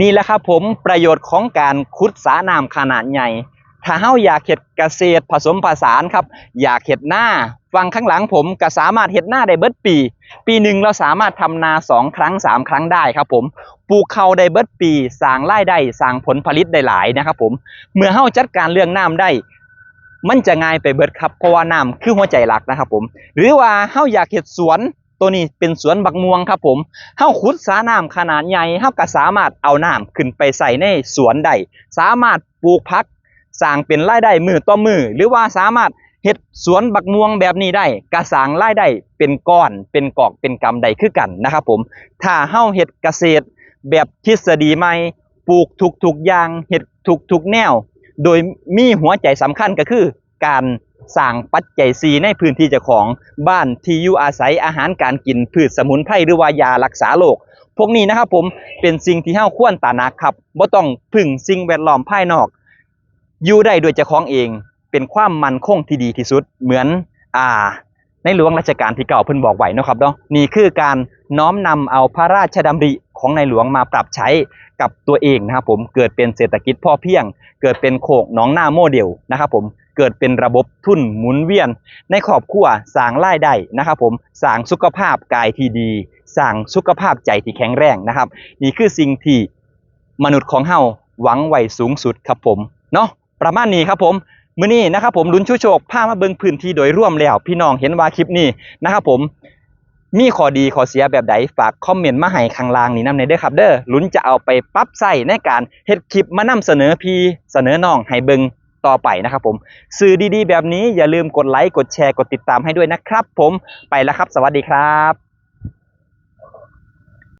ນີ້ແຫຼະຄັບຜົມ ປະໂຫຍດຂອງການຂຸດສະນ້ຳຂະໜາດໃຫຍ່. ຖ້າເຮົາຢາກເຮັດກະເສດຜະສົມຜະສານຄັບ ຢາກເຮັດນາ, ຝັ່ງຂ້າງຫຼັງຜົມກໍສາມາດເຮັດນາໄດ້ເບິດປີ. ປີໜຶ່ງເຮົາສາມາດທຳນາສອງຄັ້ງສາມຄັ້ງໄດ້ຄັບຜົມ. ປູກເຂົ້າໄດ້ເບິດປີ, ສ້າງລາຍໄດ້, ສ້າງຜົນຜະລິດໄດ້ຫຼາຍນະຄັບຜົມ. ເມື່ອເຮົາຈັດການເລື່ອງນ້ຳໄດ້, ມັນຈະງ່າຍໄປເບິດຄັບ ເພາະວ່ານ້ຳຄືຫົວໃຈຫຼັກນະຄັບຜົມ. ຫຼືວ່າເຮົາຢາກເຮັດສວນ, ໂຕນີ້ເປັນສວນບັກມ່ວງຄັບຜົມ. ເຮົາຂຸດສະນ້ຳຂະໜາດໃຫຍ່, ເຮົາກໍສາມາດເອົານ້ຳຂຶ້ນໄປໃສ່ໃນສວນໄດ້, ສາມາດປູກຜັກ ສ້າງເປັນລາຍໄດ້ມື້ຕໍ່ມື້ ຫຼືວ່າສາມາດເຮັດສວນບັກມ່ວງແບບນີ້ໄດ້ ກະສ້າງລາຍໄດ້ເປັນກ້ອນ ເປັນກອບເປັນກຳໄດ້ຄືກັນນະຄັບຜົມ. ຖ້າເຮົາເຮັດກະເສດແບບທິດສະດີໃໝ່, ປູກທຸກໆຢ່າງ, ເຮັດທຸກໆແນວ, ໂດຍມີຫົວໃຈສຳຄັນກໍຄື ການສ້າງປັດໄຈສີ່ໃນພື້ນທີ່ເຈົ້າຂອງ, ບ້ານ, ທີ່ຢູ່ອາໄສ, ອາຫານການກິນ, ພືດສະໝຸນໄພ ຫຼືວ່າຢາລັກສາໂລກ ພວກນີ້ນະຄັບຜົມ ເປັນສິ່ງທີ່ເຮົາຄວນຕະໜັກຄັບ. ບໍ່ຕ້ອງເພິ່ງສິ່ງແວດລ້ອມພາຍນອກ, ຢູ່ໄດ້ດ້ວຍເຈົ້າຂອງເອງ ເປັນຄວາມໝັ້ນຄົງທີ່ດີທີ່ສຸດ. ເໝືອນ ອ່າ ໃນຫຼວງລັດຊະການທີເກົ້າເພິ່ນບອກໄວ້ເນາະຄັບເນາະ. ນີ້ຄືການນ້ອມນຳເອົາພະລາຊະດຳລິຂອງໃນຫຼວງມາປັບໃຊ້ກັບຕົວເອງນະຄັບຜົມ. ເກີດເປັນເສດຖະກິດພໍພຽງ, ເກີດເປັນໂຄກໜອງນາໂມເດລນະຄັບຜົມ. ເກີດເປັນລະບົບທຶນໝູນວຽນໃນຄອບຄົວ, ສ້າງລາຍໄດ້ນະຄັບຜົມ, ສ້າງສຸຂະພາບກາຍທີ່ດີ, ສ້າງສຸຂະພາບໃຈທີ່ແຂງແຮງນະຄັບ. ນີ້ຄືສິ່ງທີ່ມະນຸດຂອງເຮົາຫວັງໄວ້ສູງສຸດຄັບຜົມເນາະ. ປະມານນີ້ຄັບຜົມ. ມື້ນີ້ນະຄັບຜົມ ລຸນຊູໂຊກພາມາເບິ່ງພື້ນທີ່ໂດຍລວມແລ້ວ, ພີ່ນ້ອງເຫັນວ່າຄລິບນີ້ນະຄັບຜົມ ມີຂໍ້ດີຂໍ້ເສຍແບບໃດ ຝາກຄອມເມັນມາໃຫ້ຂ້າງລ່າງນີ້ນຳແດ່ເດີຄັບເດີ. ລຸນຈະເອົາໄປປັບໃຊ້ໃນການເຮັດຄລິບມານຳສະເໜີພີ່ສະເໜີນ້ອງໃຫ້ເບິ່ງຕໍ່ໄປນະຄັບຜົມ. ສື່ດີໆແບບນີ້ ຢ່າລືມກົດໄລ, ກົດແຊ, ກົດຕິດຕາມໃຫ້ດ້ວຍນະຄັບຜົມ. ໄປລະຄັບ, ສະຫວັດດີຄັບ.